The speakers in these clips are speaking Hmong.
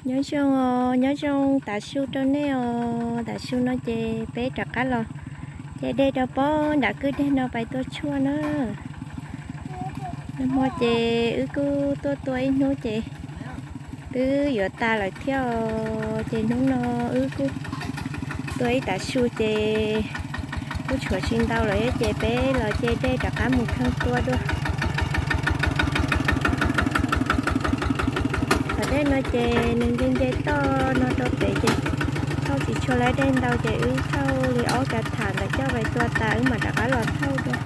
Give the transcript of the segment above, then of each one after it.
Nyob zoo, nyob zoo tav su rau nej os. Tav su no ces peb rov qab los ce dej rau pob nram kwj deg no pais tua tshuaj na. Nag hmo ces wb kuj tuaj tua ib hnub ces twb yuav tas lawm thiab os. Ces hnub no wb kuj tua ib tav su ces kuj tshuav tsis ntau lawm ces peb los ce dej rov qab mus thauj tua dua. Qhov dej no ces nws nce nce toj no rau pem ces thauj tsis tshua tau dej ntau ces wb thauj li ob kav tham ntawm coj pais tua tas wb mam rov qab los thauj dua.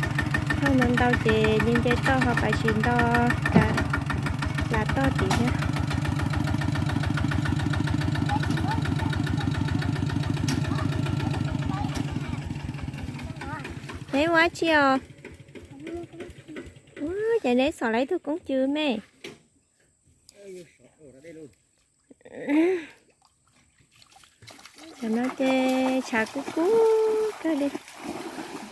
Thauj ntau ntau ces nce nce toj ho pais tsis nto kav las toj tid thiab. Neb ua dab tsi os? Ua cas neb xom lawv ib tug koob cw me? Tam no ces tshav kub kub kawg li.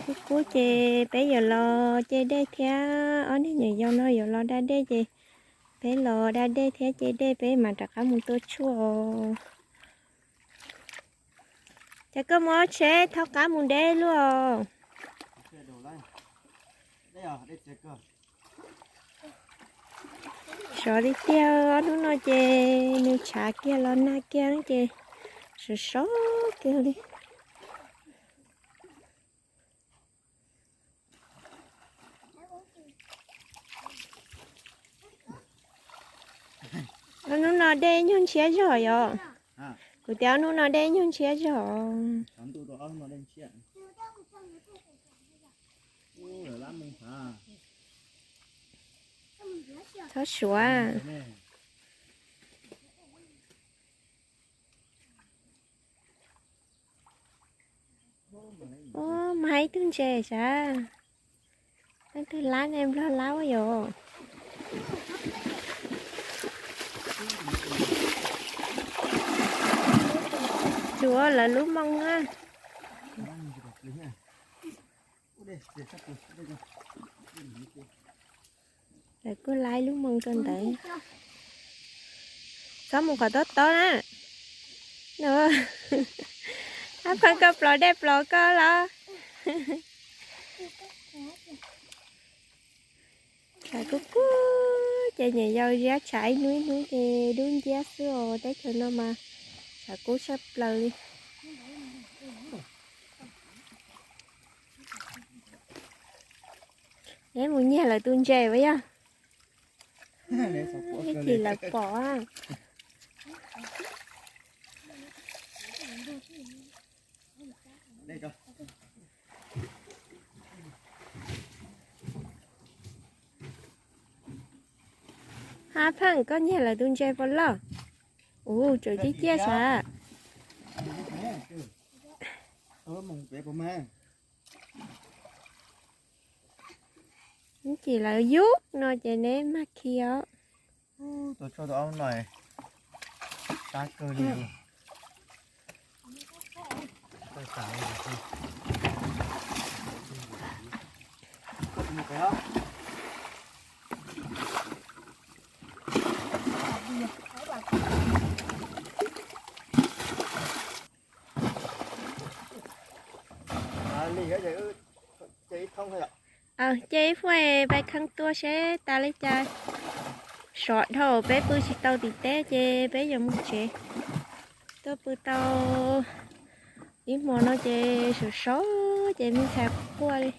Kub kub ces peb yuav los ce dej thiab. Ob niag nyuam yaus no yuav los da dej ces peb los da dej thiab ce dej peb mam rov qab mus tua tshuaj. Ces koj mus tsheb thov qab mus deb luaj. Sov li tiag, ob hnub no ces nws tshav kiag los nag kiag ces sov sov kiag li. Ob hnub no dej nyuag ntshiab zog yom? Kuv tias ob hnub no dej nyuag ntshiab zog. Txhob suav. Ua, mas ib tug ntses sav. Leej twg lab ne, nplog lab ua yom? Tsuav lawv lub moo na. Lawv kuj lab ib lub moo rau ntawd. Txhob mus qhov tob tob na. Ab Pheej, koj plos dej plos koj los. Tshav kub kub ces nyuam yaus ziab tshav ib hnub ib hnub ces dub nciab xwb os. Teb chaws no mas tshav kub tshaj plaws li. Neb mus nyiag lawv tus ntses puas yog? Ib chim lawv pom. Hab Pheej, koj nyiag lawv tus ntses puas loj? Ua, tseem ciaj ciaj sav. Ib chim lawv yug no ces neb mag khi os. Tua tshuaj tus ob no sab kawg li. Ces ib phuaj pais kheej tua seb tas li cas. Sov dhau peb pw tsis tau tim teb ces peb yuav mus tsev. Tuaj pw tau ib hmo no ces sov sov ces me ntxhais quaj li.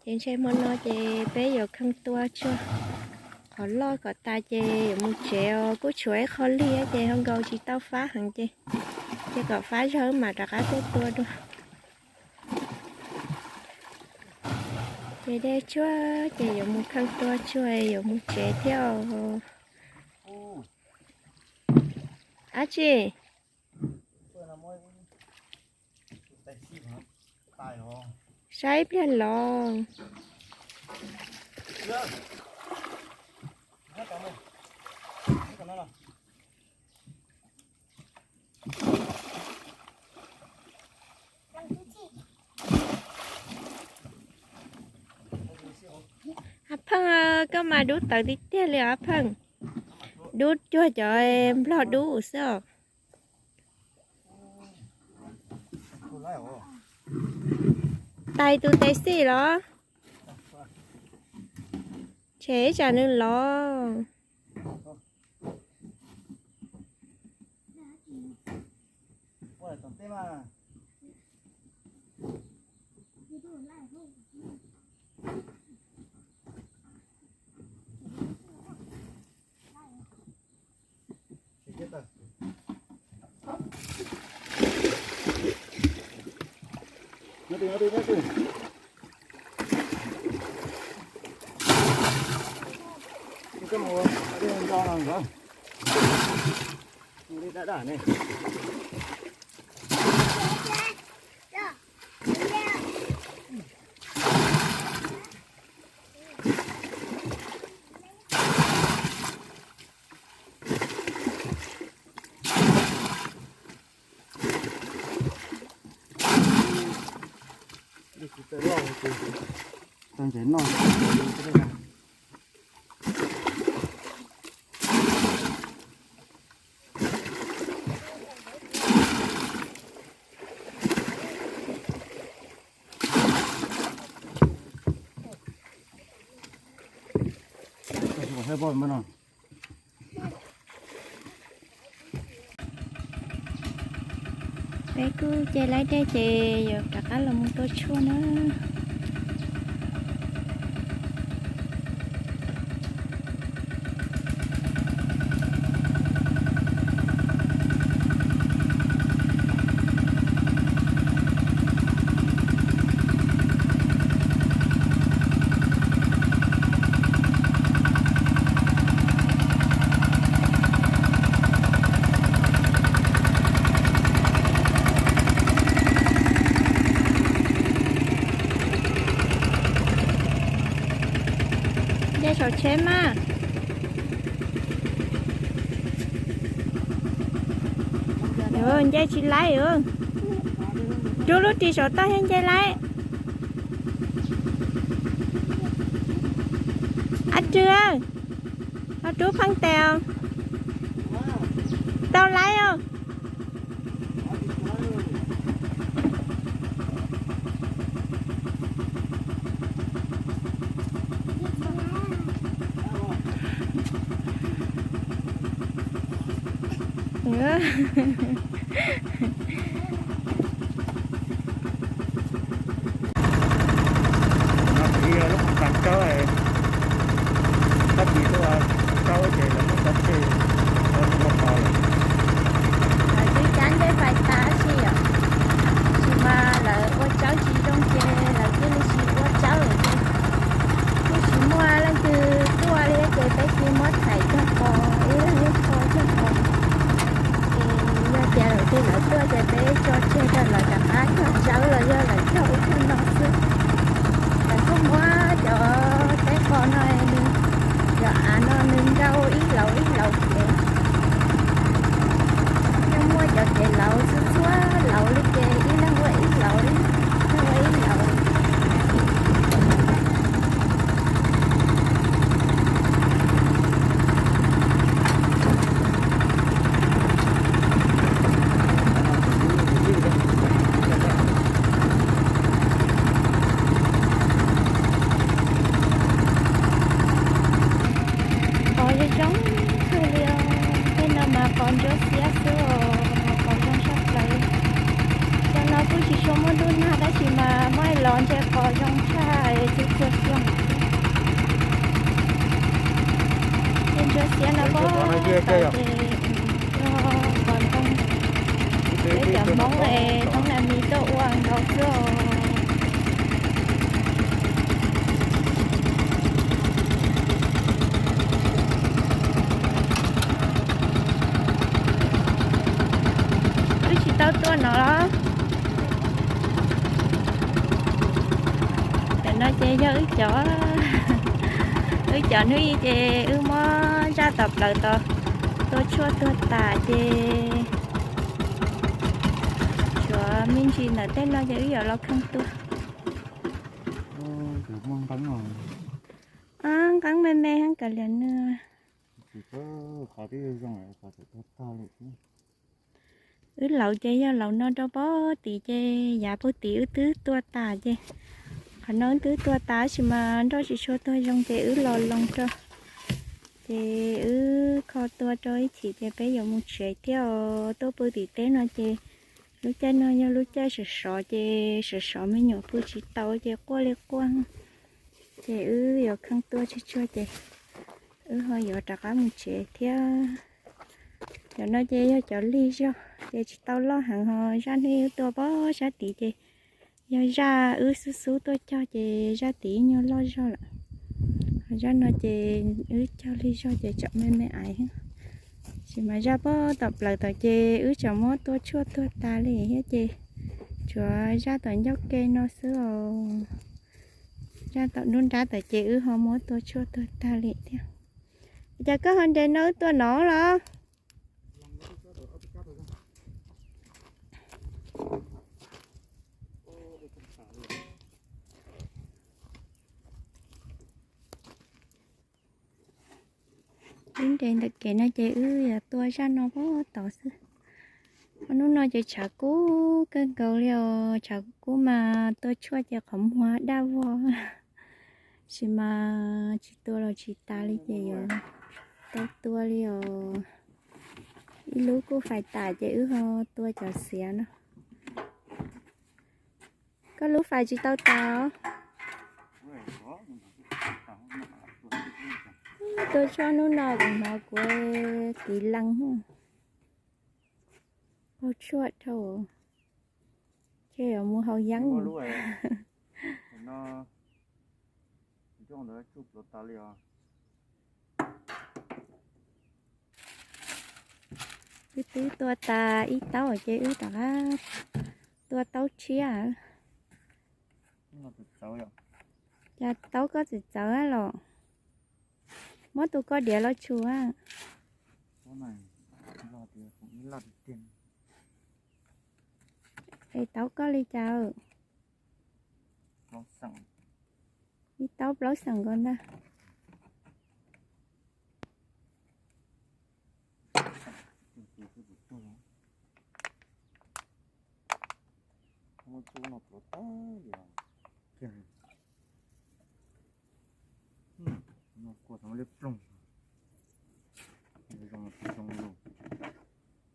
Ces ntshe hmo no ces peb yuav kheej tua tshuaj qhov loj kom tas ces yuav mus tsev os. Kuj tshuav ib qho lig ces ho nkaus tsis tau fab heev ces, ces kom fab zog mam rov qab tuaj tua dua. Ces dej tsuag ces yuav mus kheej tua tshuaj yuav mus tsev thiab os. Dab tsi? Saib ib pliag los. Ab Pheej, koj mas dub tawv tiag tiag li os Ab Pheej. Dub cuag cov nplog dub xwb os. Tais tus tes xij los? Tshem ib tsam nws los. Peb kuj ce laib dej ces yuav rov qab los mus tua tshuaj na. Nce saum tsheb mas. Nce tsis laib. Rub lub ris saum toj thiab nce laib. Ab Rwg, ho rub pheej tes os. Tau laib os. No ces yog lub qhov tag tsawb, tab sis lub tsawb ces lawv muab tso tseg, tau lub qhov lawm. Lawv twb cab ncej fais tas tsi yom, tab sis mas lawv ua tsawb tsis zoo ces lawv thiaj li tsis ua tsawb ces, twb tsis muaj leej twg tuaj li ces peb cia li muab thaij cog qos ib leeg ib qho cog qos. Ces yog tias lawm twg lawv tuaj ces peb tso tseg rau lawv rov qab cog tsawb los yog lawv cog ub cog no xwb. Lawv kuj muab cov teb qos no, nws, cov av no nws nrau ib lauv ib lauv ces, yeej muaj cov kev lauv txhua txhua lauv li ces ib leeg ua ib lauv, ib leeg ua ib lauv. Qos zoo zoo kawg li os, tej no mas qos ntsuab xiab xwb os, qos zoo tshaj plaws li. Cov no kuj tsis tshua muaj ntuj nag tab sis mas muab los ntshe qos zoo tshaj txhua txhua xyoo. Tej ntsuab xiab no pom tau ces yog qos ntoo, peb cov Hmoob es Hmoob Nas Mis tuaj ua nkaus xwb os. Wb tsis tau tuaj no los. Tam no ces yog wb cov, wb cov hnub ib ces wb muab zaj tom plaws tod tua tshuaj tuag tas ces tshuav me ntsis ntawm tej no ces wb yuav los kheej tuaj. Nqeeb me me heev kawg li nws. Qhov twb zoo, qhov twb tuag tag li. Wb laus ces yog laus no rau pem tid ces yav pem tid wb twb tua tas ces qhov no wb twb tua tas tab sis mas nroj tsis tshua tuag zoo ces wb los loos rau. Ces wb kho tua rau ib chim ces peb yuav mus tsev thiab os. Tuaj pw tim teb no ces lub caij no yog lub caij sov sov ces sov sov me nyuam pw tsis tau ces quaj li quaj. Ces wb yuav kheej tua tsuag tsuag ces wb ho yuav rov qab mus tsev thiab. Cov no ces yog cov lig zog ces tsis tau loj heev, ho zaj hnub wb tua pem sab tid ces yog zaj wb xub xub tuaj cog ces zaj tid nyuag loj zog lawm. Ho zaj no ces wb cog lig zog ces tsam me me aiv. Tab sis mas zaj pem tom plaws tom ces wb tsam muab tua tshuaj tuag tas li thiab ces tshuav zaj tom ncauj ke no xwb os. Zaj tom nruab nrab tom ces wb ho muab tua tshuaj tuag tag li thiab. Cas koj ho nres no wb tua no los? Wb nres ntawm kev no ces wb yuav tua zaj no pem tod xwb. Hnub no ces tshav kub kawg nkaus li os, tshav kub kub mas tua tshuaj ces qhov muag daj vog. Tab sis mas tsis tua los tsis tas li ces yuav tau tua li os. Ib lub kuj fais tas ces wb ho tua cov xiav no. Koj lub fais tsis tau tas os. Tua tshuaj hnub no kuv hnov kuv tiv lees, haus tshuaj dhau, ces yuav mus haus yeeb. Wb twb tua tas ib taub ces wb rov qab tua taub tshiab. Cas taub koj txawv txawv los? Muab tus koj diav los tshum. Es taub koj li cas? Ib taub plaub xeem nkaus ntag.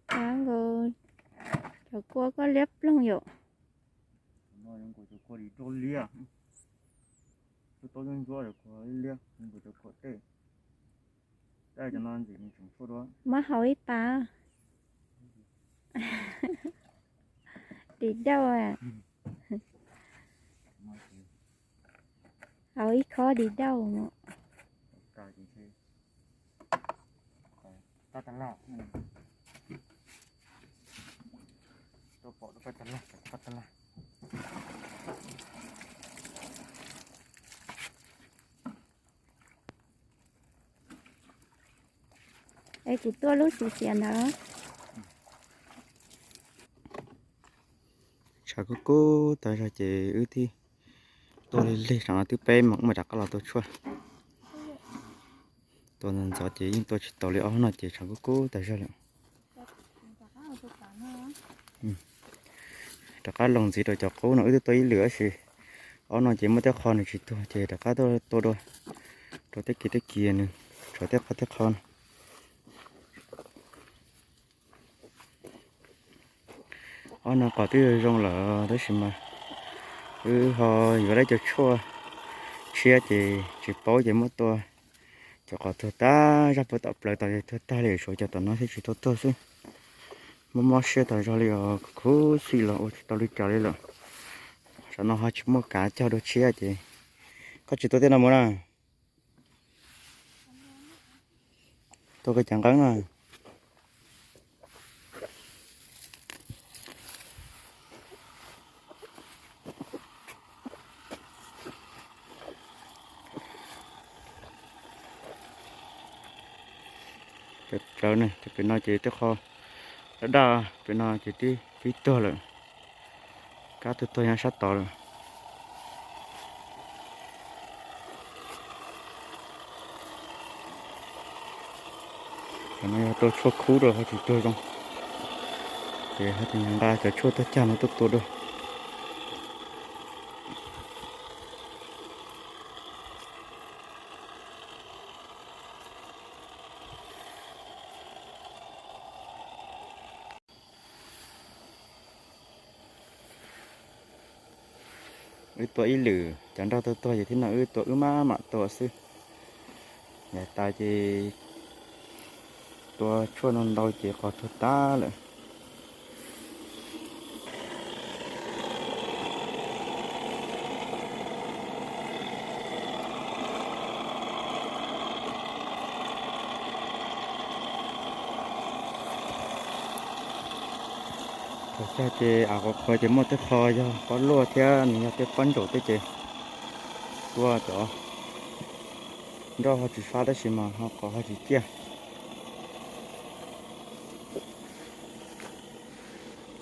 Cov kua, cov kua koj liab ploog yom. Muab haus ib pas. Dim dauj. Haus ib khob dim dauj no. Es kuv tua lub xiv xiav ntawd. Tshav kub kub tag zog ces wb thiaj tuaj lig lig, tsam no twb peb moos wb mam rov qab los tua tshuaj. Tua ntxov ntxov ces yeej tua tsis tau li, ob hnub no ces tshav kub kub tag zog lawm. Rov qab loos ntxiv rau cov qub no, wb twb tua ib lwm tab sis ob no ces muaj tej qho nws tsis tuag ces rov qab tuaj tua dua rau tej kiv tej kiv nws tshuav tej qho tej qho no. Ob no qos twb zoo lawm tab sis mas wb ho yuav dab cov tshuaj tshiab ces tsis paub ces muab tua cov qos tuag tag zog puag tom plaws tod ces tuag tag li, tshuav cov tom no thiaj tsis tau tuag xwb. Mob mob siab tag zog li os, khuv xim los ua tsis tau li cas li lawm. Tsam no ho tsis muaj kav cog dua tshiab ces koj tsis tua tej no mus na. Tua koj cov nqeeb na. Cov plawv ne, cov pem no ces tej qho daj daj, pem no ces twb pib tuag lawm. Kab tuag tuag nyob sab tod lawm. No yog tua tshuaj khub rau ho tsis tuag zoo, ces ho tias nqa cov tshuaj tuag cag no tuaj tua dua. Wb tua ib lwm cov nroj tuag tuag ces thiab no wb tua wb maj mam tua xwb. Yav tas ces tua tshuaj no ntau ces qos tuag tag lawm. Thaum cag ces av qhuav qhuav ces muaj tej qho yog pob luaj thiab nws yog tej pob ntsaum tej ces tua cov nroj ho tsis fab tab sis mas ho qos ho tsis ciaj.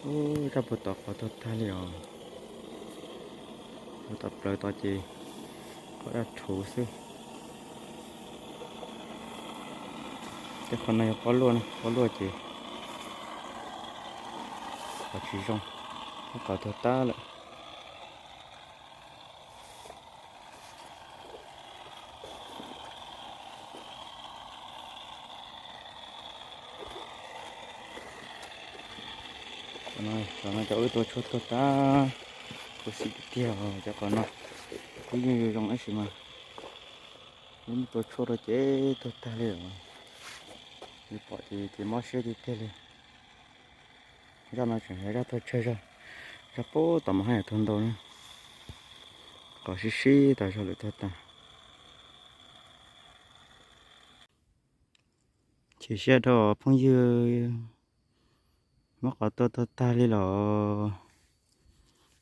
Ub, raj puag tod qos tuag tag li os. Puag tom plaws tod ces qos daj rhuv xwb. Tej qhov no yog pob luaj na, pob luaj ces qos tsis zoo, qos tuag tag lawm. Cov no cov wb tua tshuaj tuag tag, khuv xim tiag tiag os. Cov qos no twb yeej zoo zoo tab sis mas wb tua tshuaj rau ces tuag tag li os. Yus pom ces ces mob siab tiag tiag li. Zaj no tseem yog zaj tuag tsawg zog, zaj puag tom mas haj yam tuag ntau na. Qos sib sib tas zog lawm tuag tag. Chim siab dhau phooj ywg, muab qos tua tuag tag li los.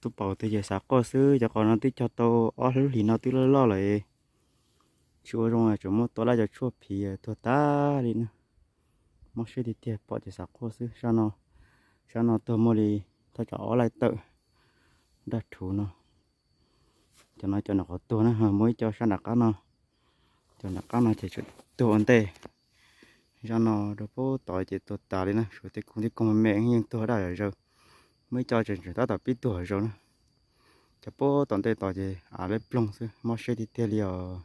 Tuaj pom twg ces xav quaj xwb, cov qos no twb cog tau ob lub hlis no twb loj loj lawm. Tsis ua zoo tseem muab tua laj cov tshuaj phiv tuag tag li na. Mob siab tiag tiag, pom ces xav quaj xwb. Sab no tuag muaj li thaj tsam ob laij tawm, daj rhuv no. Cov no cov nram qhov tuag na, muaj ib co sab nram qab no. Cov nram qab no ces tseem tuag ua ntej. Zaj no rau puag tod ces tuag tas li na, suav tej koog tej koog me me yeej tuag daj zom zaws. Muaj ib co tseem tseem tab tom pib tuag zom zaws na. Cov puag tom ntej tod ces av leb ploog xwb, mob siab tiag tiag li os.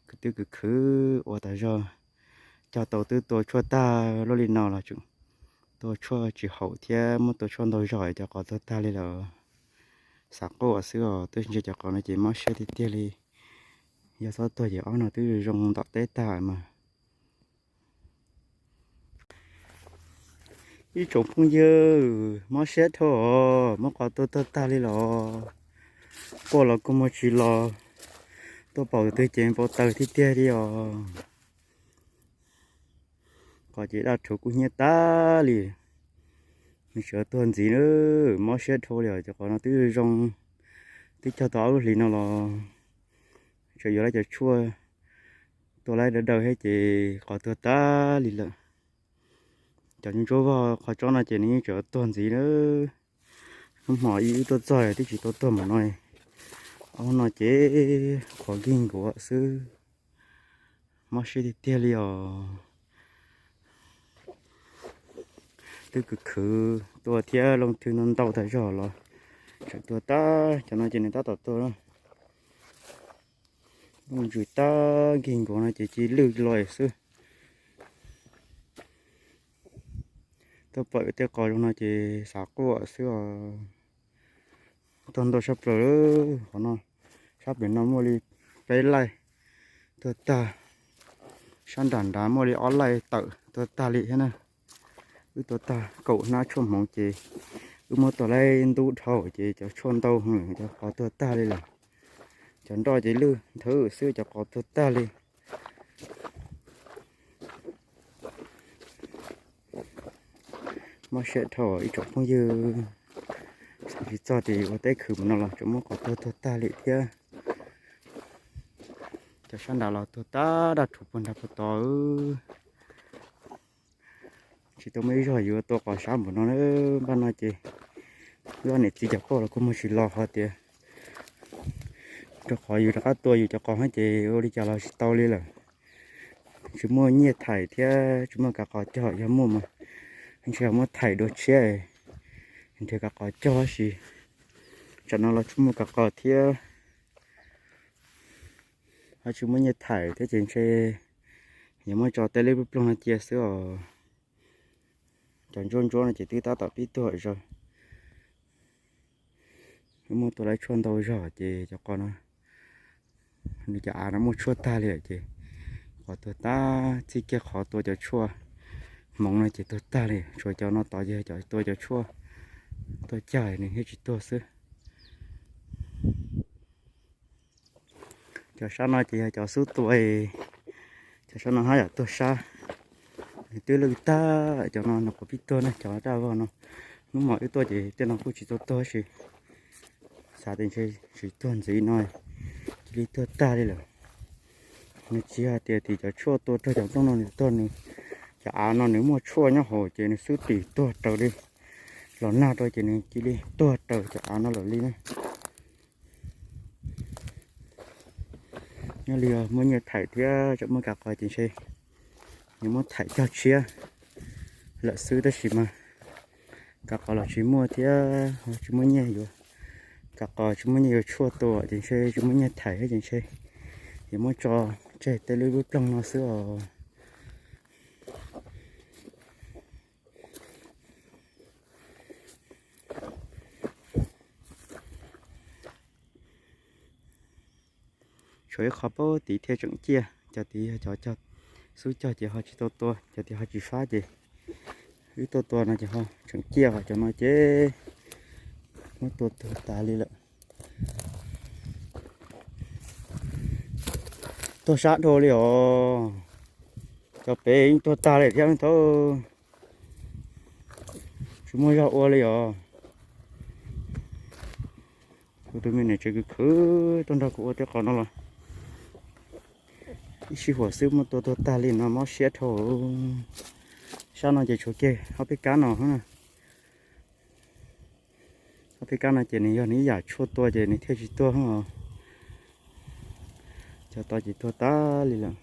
Kwv twb kwv khwv ua tas zog, cog tau twb tua tshuaj tag luaj li no los tseem tua tshuaj tsis haum thiab muab tua tshuaj ntau zog cov qos tuag tag li lawm. Xav quaj xwb os, twb ntsia cov qos no ces mob siab tiag tiag li. Yog txhob tuag ces ob no twb zoo ntom teb tag mas. Ib tsoom phooj ywg, mob siab dhau os, muab qos tua tuag tag li los. Quaj los kuj muag tsis los, tuaj pom tus twg ces npau taws tiag tiag li os. Qos ces daj rhuv kub hnyiab tag li, nws tseem tuag ntxiv na, mob siab dhau li os. Cov qos no twb zoo, twb cog tau ob lub hlis no los tseem yuav lawv cov tshuaj tua lawv daw daw thiab ces qos tuag tag li lawm. Cov ntsuab vog qhov tsob no ces nws yeej tseem tuag ntxiv na. Hnub hmo ib wb tuaj txog twb tsis tau tuag npaum no. Ob no ces qhuav nkig nkuav xwb. Mob siab tiag tiag li os. Twb khwv khwv tua thiab looj thw no ntau tas zog los tseem tuag tag. Cov no ces nws tab tom tuag. Looj ntsws tag nkig nkuav no ces cia lwj loj xwb. Tuaj pom tej qos zoo no ces xav quaj xwb os. Tuag ntau sab plaws. Qhov no, sab pem no muaj li peb laij tuag tag. Sab nram nrad muaj li ob laij tawm tuag tag li thiab na. Wb tua tag kaum hnab tshuaj hmoov ces wb muab tua laib ntub dhau ces cov tshuaj ntau heev, cov qos tuag tag li lawm. Cov nroj ces lwj nthawv xwb, cov qos tuag tag li. Mob siab dhau ib tsoom phooj ywg. Xav tsis txog tias ua teb khwv mus no los tseem muab qos tuag tuag tag li thiab. Cov sab nrad los tuag tag daj rhuv puag nrad puag tod. Tsis tau muaj ib zaug yuav tua qos sab npaum no na. Npaj no ces wb ob niam txiv cov quaj los kuj muag tsis los hos tias, rau qhov yus rov qab tua yus cov qos ces ua li cas los tsis tau li lawm. tsis muaj nyiaj thaim thiab tsis muaj kav qos cog, yog muaj mas ntshe muab thaim dua tshiab, nrhiav kav qos cog tab sis tsam no los tsis muaj kav qos thiab ho tsis muaj nyiaj thaim thiab ces ntshe yuav muab tso tej lub ploog no cia xwb os. Cov ntsuab ntsuab no ces twb tab tom pib tuag zaws. Muaj tua lawv tshuaj ntau zog ces cov qos no, nws cov av no muaj tshuaj tag li ces qos tuag tag, txij kiag qhov tua cov tshuaj hmoov no ces tuag tag li, tshuav cov no tod ces cov tua cov tshuaj tuaj cag nws thiaj tsis tuag xwb. Cov sab no ces yog cov xub tua, cov sab no haj yam tuag sab, nws twb lwj tag. Cov no nws qhuav pib tuag na, cov daj vog no. Hnub mam wb tuaj ces tej no kuj tsis tau tuag tab sis xav tias ntshe tsis tuag ntxiv no, cia li tuag tag li lawm. Nws tsis hais tias tim cov tshuaj tua raug cov nplooj no nws tuag, nws cov av no nws muaj tshuaj nyob hauv ces nws xub tim tuag raws li los nag rau ces nws cia li tuag raws cov av no lawm li na. Nyob li muaj nyiaj thaim thiab tseem muaj kav qos ces ntshe yuav muab thaim cog tshiab lawm xwb tab sis mas kav qos los tsis muaj thiab tsis muaj nyiaj yuav, kav qos tsis muaj nyiaj yuav tshuaj tua ces ntshe tsis muaj nyiaj thaim thiab ces ntshe yuav muab tso tseg tej lub ploog no xwb os. Tshuav ib qho pab tid thiaj tseem ciaj, cov tid yog cov xub cog ces ho tsis tau tua, cov tid ho tsis fab ces wb tuaj tua no ces ho tseem ciaj, ho cov no ces muab tua tuag tas li lawm. Tuag sab dhau li os. Cov pem yeej tuag tag li thiab thaum tsis muaj zog ua li os. Kuv tus me niam tsev khwv khwv tuaj nrog kuv ua tej qos no los ib sij huam xwb muab tua tuag tag li no mob siab dhau. Sab no ces tshuav kiag ob peb kab no, ob peb kab no ces nws yog nws ib yam tshuaj tua ces nws thiaj tsis tuag. Cov tod ces tuag tag li lawm.